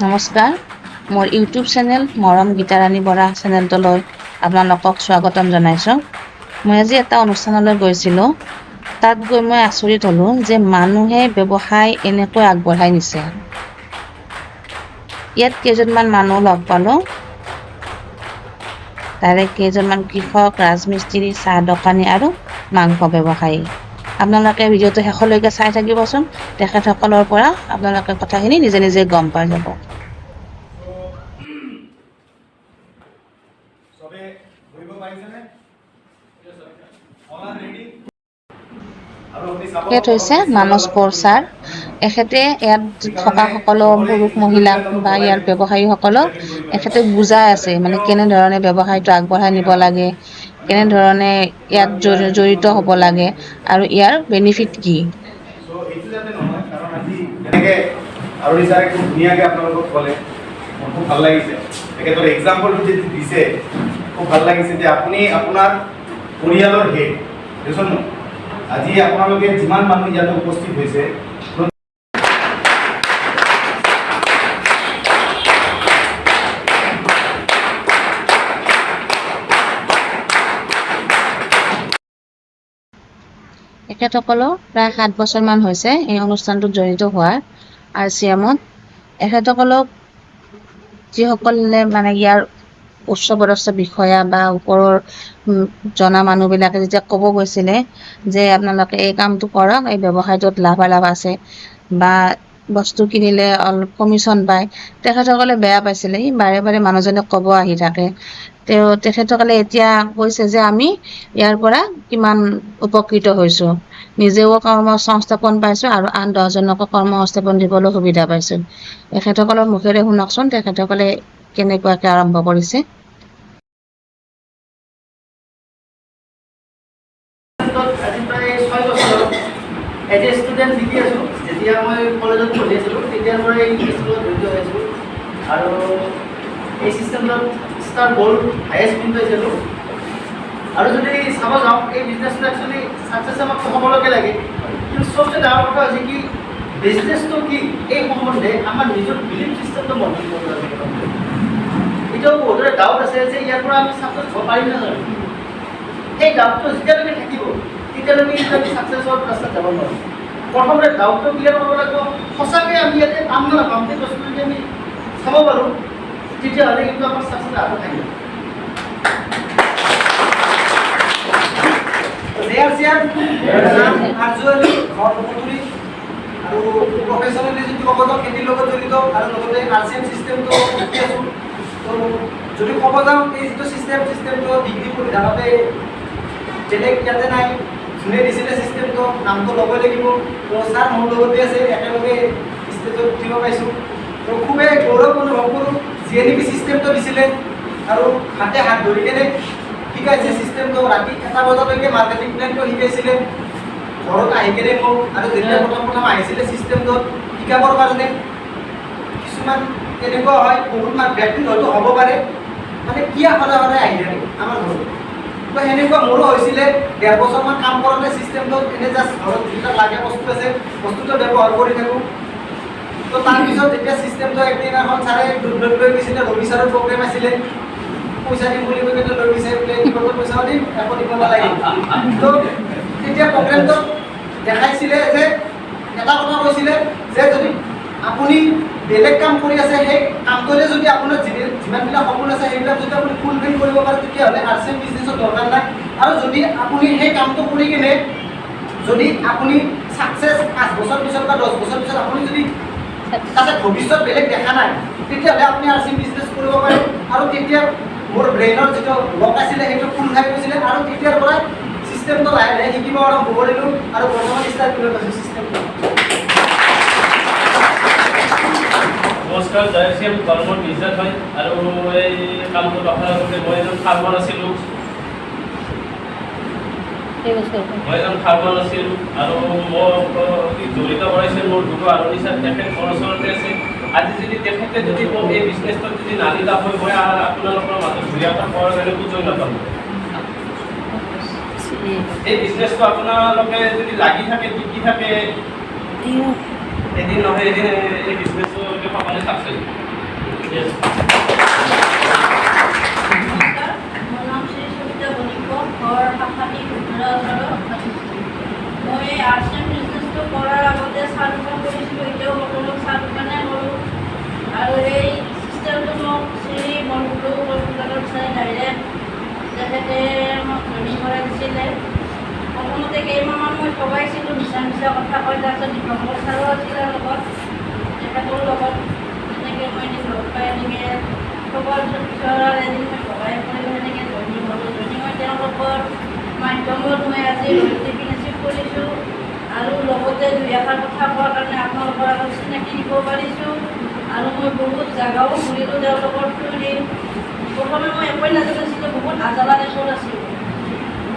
নমস্কাৰ, মোৰ YouTube channel মৰম গীতাৰাণী বৰা চেনেলটোলৈ আপোনালোকক স্বাগতম জনাইছোঁ। মই আজি এটা অনুষ্ঠানলৈ গৈছিলোঁ। তাত গৈ মই আচৰিত হ'লোঁ যে মানুহে ব্যৱসায় এনেকৈ আগবঢ়াই নিছে। ইয়াত কেইজনমান মানুহ লগ পালোঁ। তাৰে কেইজনমান কৃষক, ৰাজমিস্ত্ৰী, চাহ দোকানী আৰু মাংস ব্যৱসায়ী। আপোনালোকে ভিডিঅ'টো শেষলৈকে চাই থাকিবচোন। তেখেতসকলৰ পৰা আপোনালোকে কথাখিনি নিজে নিজে গম পাই যাব। চবে ধৰিব পাৰিছেনে? All are ready? আৰু আপুনি চাব। তেখেত হৈছে মানস কোঁৱৰ ছাৰ। এখেতে ইয়াত থকা সকলো পুৰুষ মহিলাক বা ইয়াৰ ব্যৱসায়ীসকলক এখেতে বুজাই আছে, মানে কেনেধৰণে ব্যৱসায়টো আগবঢ়াই নিব লাগে, কেনেধৰণে ইয়াত জড়িত হ'ব লাগে আৰু ইয়াৰ বেনিফিট কি। চ' এইটো যাতে নহয়, কাৰণ আজি যেনেকৈ আৰুণি ছাৰে খুব ধুনীয়াকৈ আপোনালোকক ক'লে, মোৰ খুব ভাল লাগিছে। তেখেতৰ এক্সাম্পলটো যে দিছে, খুব ভাল লাগিছে যে আপুনি আপোনাৰ পৰিয়ালৰ হেড দেচোন ন। আজি আপোনালোকে যিমান মানুহ ইয়াতে উপস্থিত হৈছে, এখেতসকলৰ প্ৰায় 7 বছৰমান হৈছে এই অনুষ্ঠানটোত জড়িত হোৱাৰ, আৰচিএমত। এখেতসকলক যিসকলে মানে ইয়াৰ উচ্চপদস্থ বিষয়া বা ওপৰৰ জনা মানুহবিলাকে যেতিয়া ক'ব গৈছিলে যে আপোনালোকে এই কামটো কৰক, এই ব্যৱসায়টোত লাভালাভ আছে বা বস্তু কিনিলে অলপ কমিশ্যন পায়, তেখেতসকলে বেয়া পাইছিলে। ই বাৰে বাৰে মানুহজনে ক'ব আহি থাকে। তেখেতসকলে এতিয়া কৈছে যে আমি ইয়াৰ পৰা কিমান উপকৃত হৈছোঁ, নিজেও কৰ্ম সংস্থাপন পাইছোঁ আৰু আন 10জনকো কৰ্ম সংস্থাপন দিবলৈ সুবিধা পাইছোঁ। এখেতসকলৰ মুখেৰে শুনকচোন তেখেতসকলে কেনেকুৱাকৈ আৰম্ভ কৰিছে। আজি প্ৰায় 6 বছৰ এজ এ ষ্টুডেণ্ট শিকি আছোঁ। যেতিয়া মই কলেজত পঢ়ি আছিলোঁ, তেতিয়াৰ পৰাই এই স্কুলত জড়িত হৈ আছোঁ আৰু এই চিষ্টেমটোত ষ্টাৰ গ'ল্ড হায়েষ্ট উইন পাইছিলোঁ। আৰু যদি চাব যাওঁ, এই বিজনেছটো একচুৱেলি ছাকচেছ আমাক সকলোকে লাগে, কিন্তু চবচে ডাঙৰ কথা হৈছে কি, বিজনেছটো কি, এই সম্বন্ধে আমাৰ নিজৰ বিলিফ চিষ্টেমটো মজবুত কৰিব লাগে। এতিয়াও বহুতৰে ডাউট আছে যে ইয়াৰ পৰা আমি ছাকচেছ হ'ব পাৰিম নে নোৱাৰিম। সেই ডাউটটো যেতিয়ালৈকে থাকিব, তেতিয়ালৈকে কিন্তু আমি ছাকচেছৰ ৰাস্তাত যাব নোৱাৰোঁ। প্ৰথমতে ডাউটটো ক্লিয়াৰ কৰিব লাগিব। সঁচাকৈ আমি ইয়াতে পাম নে নাপাম, সেই বস্তুটো যদি আমি চাব পাৰোঁ, তেতিয়াহ'লে কিন্তু আমাৰ ছাকচেছ আশা থাকিব। জে আৰ চি আৰ, নাম আৰজু আলী, ঘৰ বকতুৰি আৰু প্ৰফেচনেলি যদি ক'ব যাওঁ, খেতিৰ লগত জড়িত আৰু লগতে আৰচিএম চিষ্টেমটো শিকি আছোঁ। ত' যদি ক'ব যাওঁ, এই যিটো চিষ্টেমটো ডিগ্ৰী পঢ়ি থাকোঁতে, বেলেগ ইয়াতে নাই, যোনে দিছিলে চিষ্টেমটো, নামটো ল'বই লাগিব। ত' ছাৰ মোৰ লগতে আছে, একেলগে ষ্টেজত উঠিব পাইছোঁ। ত' খুবেই গৌৰৱ অনুভৱ কৰোঁ, যিয়ে নেকি চিষ্টেমটো দিছিলে আৰু হাতে হাত ধৰি কেনে শিকাইছে চিষ্টেমটো। ৰাতি 1 বজালৈকে মাৰ্কেটিং প্লেনটো শিকাইছিলে ঘৰত আহি কেনে মোক। আৰু যেতিয়া প্ৰথম প্ৰথম আহিছিলে চিষ্টেমটোত শিকাবৰ কাৰণে, কিছুমান তেনেকুৱা হয়, বহুত মান ব্যক্তি হয়তো হ'ব পাৰে, মানে কিয় সদায় সদায় আহি থাকে আমাৰ ঘৰত। তো সেনেকুৱা মোৰো হৈছিলে। 1.5 বছৰমান কাম কৰোঁতে চিষ্টেমটোত এনে জাষ্ট ঘৰত যিবিলাক লাগে বস্তু আছে, বস্তুটো ব্যৱহাৰ কৰি থাকোঁ। তো তাৰপিছত যেতিয়া চিষ্টেমটো একদিনাখন ছাৰে দুধনৈত লৈ গৈছিলে, ৰবি ছাৰৰ প্ৰগ্ৰেম আছিলে, পইচা দিম বুলি কৈ কেনে লৈ গৈছে, বোলে টিকটৰ পইচাও দিম, একো দিব নালাগে। তো তেতিয়া প্ৰগ্ৰেমটোত দেখাইছিলে যে এটা কথা কৈছিলে যে যদি আপুনি বেলেগ কাম কৰি আছে, সেই কামটোৰে যদি আপোনাৰ যিমানবিলাক সপোন আছে, সেইবিলাক যদি আপুনি ফুলফিল কৰিব পাৰে, তেতিয়াহ'লে আৰচিএম বিজনেছৰ দৰকাৰ নাই। আৰু যদি আপুনি সেই কামটো কৰি কেনে যদি আপুনি ছাকচেছ 5 বছৰ পিছত বা 10 বছৰ পিছত আপুনি যদি তাতে ভৱিষ্যত বেলেগ দেখা নাই, তেতিয়াহ'লে আপুনি আৰচিএম বিজনেছ কৰিব পাৰে। আৰু তেতিয়া মোৰ ব্ৰেইনৰ যিটো লক আছিলে, সেইটো খোল খাই গৈছিলে আৰু তেতিয়াৰ পৰাই চিষ্টেমটো লাহে লাহে শিকিব আৰম্ভ কৰিলোঁ আৰু বৰ্তমান ষ্টাৰ্ট কৰি আছোঁ চিষ্টেমটো। নমস্কাৰ, জয় শ্ৰী গড়মূৰ মিৰ্জাত হয় আৰু এই কামটো ৰখাৰ আগতে মই এজন ফাৰ্মাৰ আছিলোঁ। মই এজন ফাৰ্মাৰ আছিলোঁ আৰু মোক জড়িত কৰাইছিল মোৰ গুৰু আৰুণি ছাৰ। তেখেত মোৰ ওচৰতে আছে। আজি যদি তেখেতে যদি মোক এই বিজনেছটোত যদি নানিলা হয়, মই আপোনালোকৰ মাজত দুই এটা কোৱাৰ কাৰণে সুযোগ নাপালোঁ। এই বিজনেছটো আপোনালোকে যদি লাগি থাকে, টিকি থাকে, এদিন নহয় এদিন এই বিজনেছটো সকলোৱে ছাকচেছ। Yes. নমস্কাৰ, মোৰ নাম শ্ৰী সবিতা বণিক, ঘৰ শাখাতি ওচৰত। মই আৰ চি এম বিজনেছটো কৰাৰ আগতে চাহ দোকান কৰিছিলোঁ, এতিয়াও বৰ্তমান চাহ দোকানে কৰোঁ। আৰু এই চিষ্টেমটো মোক শ্ৰী বন্ধু কম্পিউটাৰত চাই ডাইৰেক্ট তেখেতে মোক জইনিং কৰাই দিছিলে। প্ৰথমতে কেইমাহমান মই ঠগাইছিলোঁ, মিছা মিছা কথা কয়। তাৰপিছত দীপংকৰ ছাৰো আছিলে লগত, তেখেতৰ লগত তেনেকৈ মই এদিন লগ পাই এনেকৈ ঠগোৱাৰ পিছত পিছত এদিন মই ঠগাই পৰিলোঁ। সেনেকৈ জইনিং হ'লোঁ। জইনিং হৈ তেওঁলোকৰ মাধ্যমত মই আজি ৰয়েলটি পিন এচিভ কৰিছোঁ আৰু লগতে দুই এষাৰ কথা কোৱাৰ কাৰণে আপোনালোকৰ আগত চিনাকি দিব পাৰিছোঁ। আৰু মই বহুত জেগাও ঘূৰিলোঁ তেওঁলোকৰ থ্ৰুদি। প্ৰথমে মই একোৱেই নাজানিছিলোঁ, বহুত আজালা টাইপৰ আছিলোঁ।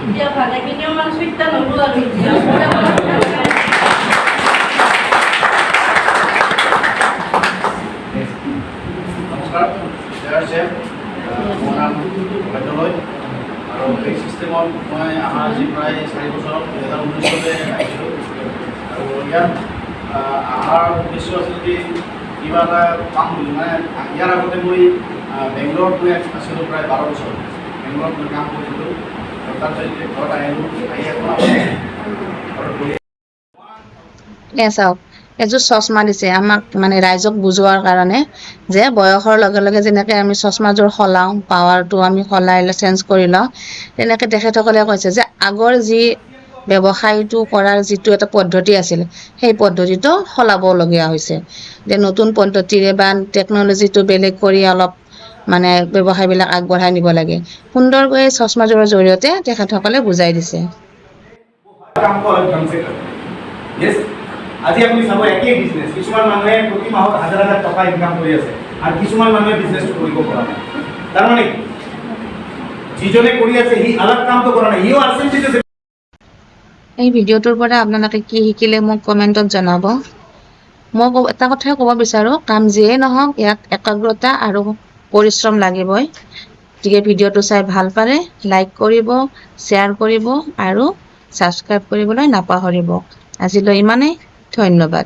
এতিয়া ভালেখিনিও মানে চৈতান হ'লোঁ আৰু এতিয়া। নমস্কাৰ, জয় আৰ চি এম। মোৰ নাম ভবেন্দ্ৰ আৰু এই ছিষ্টেমত মই অহা আজি প্ৰায় 4 বছৰত, 2019তে আহিছিলোঁ। আৰু ইয়াত অহাৰ উদ্দেশ্য আছিল কি কিবা এটা পাম বুলি। মানে ইয়াৰ আগতে মই বেংগলোৰত মই আছিলোঁ প্ৰায় 12 বছৰ। বেংগলোৰত মই কাম কৰিছিলোঁ আৰু তাৰপিছত এতিয়া ঘৰত আহিলোঁ। আহি এখন ঘৰত বহি এ চাওক, এযোৰ চশমা দিছে আমাক, মানে ৰাইজক বুজোৱাৰ কাৰণে যে বয়সৰ লগে লগে যেনেকৈ আমি চশমাযোৰ সলাওঁ, পাৱাৰটো আমি সলাই চেঞ্জ কৰি লওঁ, তেনেকৈ তেখেতসকলে কৈছে যে আগৰ যি ব্যৱসায়টো কৰাৰ যিটো এটা পদ্ধতি আছিল, সেই পদ্ধতিটো সলাবলগীয়া হৈছে, যে নতুন পদ্ধতিৰে বা টেকন'লজিটো বেলেগ কৰি অলপ মানে ব্যৱসায়বিলাক আগবঢ়াই নিব লাগে। সুন্দৰকৈ চশমাযোৰৰ জৰিয়তে তেখেতসকলে বুজাই দিছে। काम को अलग ढंग से करते। Yes, আজি আপুনি চাব, একেই বিজনেছ, কিছুমান মানুহে প্ৰতি মাহত হাজাৰ হাজাৰ টকা ইনকাম কৰি আছে আৰু কিছুমান মানুহে বিজনেছটো কৰিব পৰা নাই। তাৰমানে কি? যিজনে কৰি আছে, সি আলাগ কামটো কৰা নাই, সিও আৰ চি এম বিজনেছ। এই ভিডিঅ'টোৰ পৰা আপোনালোকে কি শিকিলে মোক কমেণ্টত জনাব। মই এটা কথাই ক'ব বিচাৰোঁ, কাম যিয়েই নহওক, ইয়াত একাগ্ৰতা আৰু পৰিশ্ৰম লাগিবই। গতিকে ভিডিঅ'টো চাই ভাল পালে লাইক কৰিব, শ্বেয়াৰ কৰিব আৰু ছাবস্ক্ৰাইব কৰিবলৈ নাপাহৰিব। আজিলৈ ইমানেই, ধন্যবাদ।